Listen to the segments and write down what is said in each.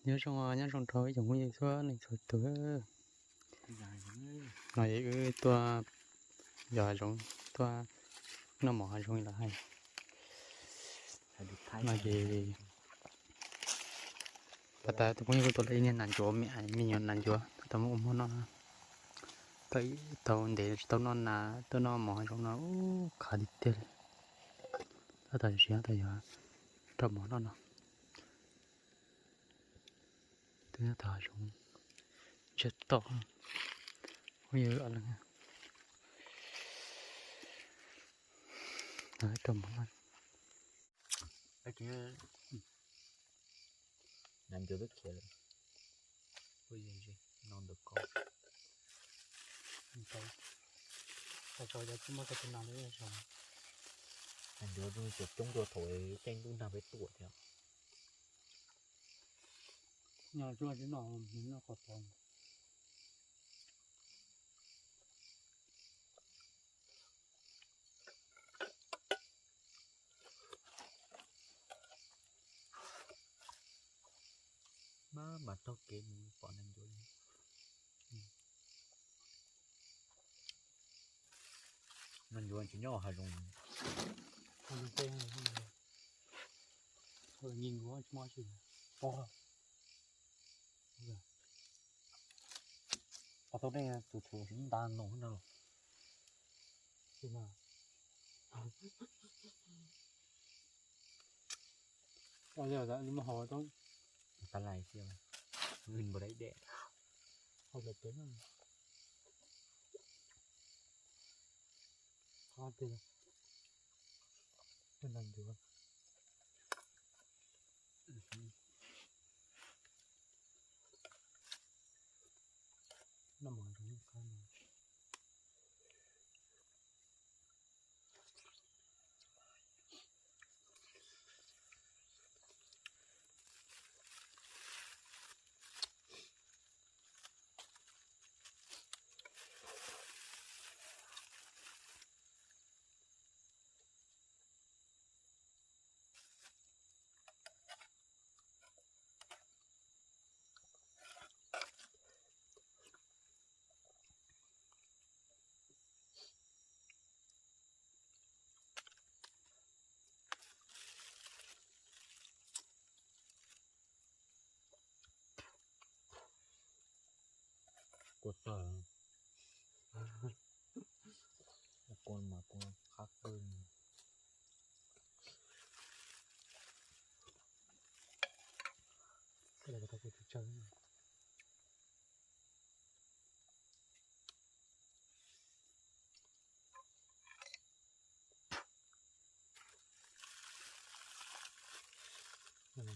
Nyob zoo, nyob zoo rau ib tsoom phooj ywg txhua leej txhua tus. No yog wb tuaj yos hav zoov, tuaj noj mov hav zoov lawm hais. No ces pas tas tus phooj ywg kuj tua tau ib niag nas ncuav, me nyuam nas ncuav tau muab ua mov noj. Tau ntev tsis tau noj nas, tuaj noj mov hav zoov no, ub, qab tiag tiag li. Tab tom siav tas yog rau mov noj no. Twb nyob tau hav zoov ntsiag to, phooj ywg leej rau mov noj. Nas ncuav twb khiav lawm. Phooj ywg, no ntawm ko. Nas ncuav tsis muaj tau tus nas li. Nas ncuav coob dua thaum tej ntuj nag peb tuaj thiab. Nyob tsis noj, noj qos tod. Maj mam taug kev mus pom nas ncuav. Nas ncuav tsis nyob hav zoov. Nyeej nkuav tsis muaj tsi pog. Pom tau nej tus tshuav nta no na los. Ua li muaj hauv tau. Tag lais xwb, npau dai dej. Hauv lawv pem na. Qab tiag. Nag ncuav. Noj mov zoo qab no. Kua txawg. Kua mas kua qab kawg. Tau kuv tsis tsawg. Ua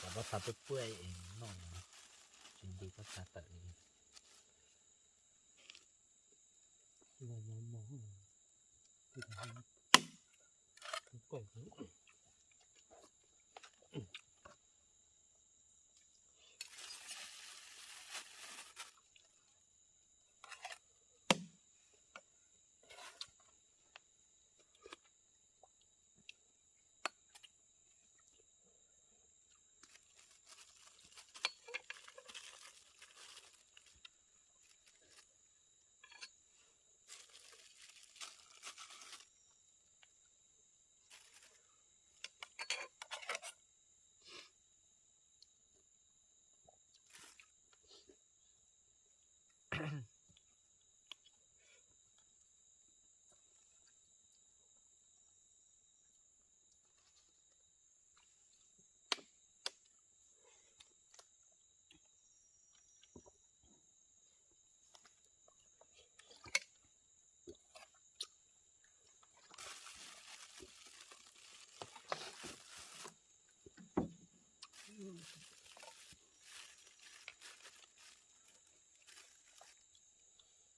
kom pob txha puaj puaj es noj, tsis nti pob txha tawm li.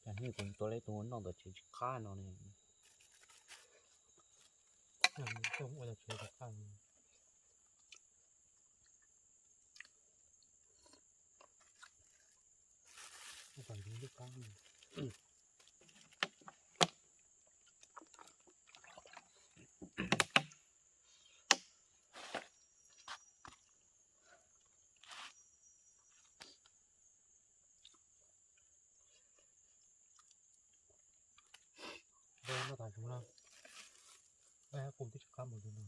Cas nej kuv tua leb tus noj ntawm tsev tsis qab no ne. Ua tsev tsis qab. Noj tas zoo na, kuv twb tsis qab mus li no.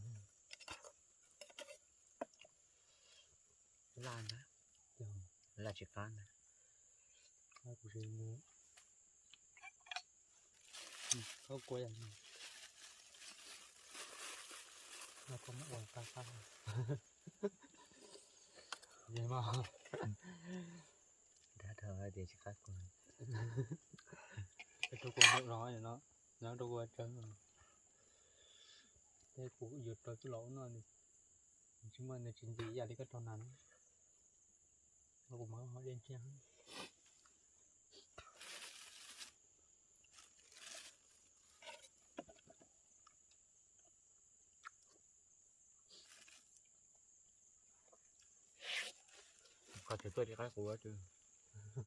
Laj ntag, laj tsis qab ntag. Kuv tsis mus, khaub kuab yam no, no koj muab ua qab qab. Nrad dhau hais tias tsis qab kuv. Rau kuv no, nyob rau kuv tsawg, tej kuv yuav rau coj los ua no, nws tsis muaj, nws tsis ntim ib yam li koj rau nas. Kuv muab ho dej ntsiag. Koj tseem tuaj tsis qab kuv,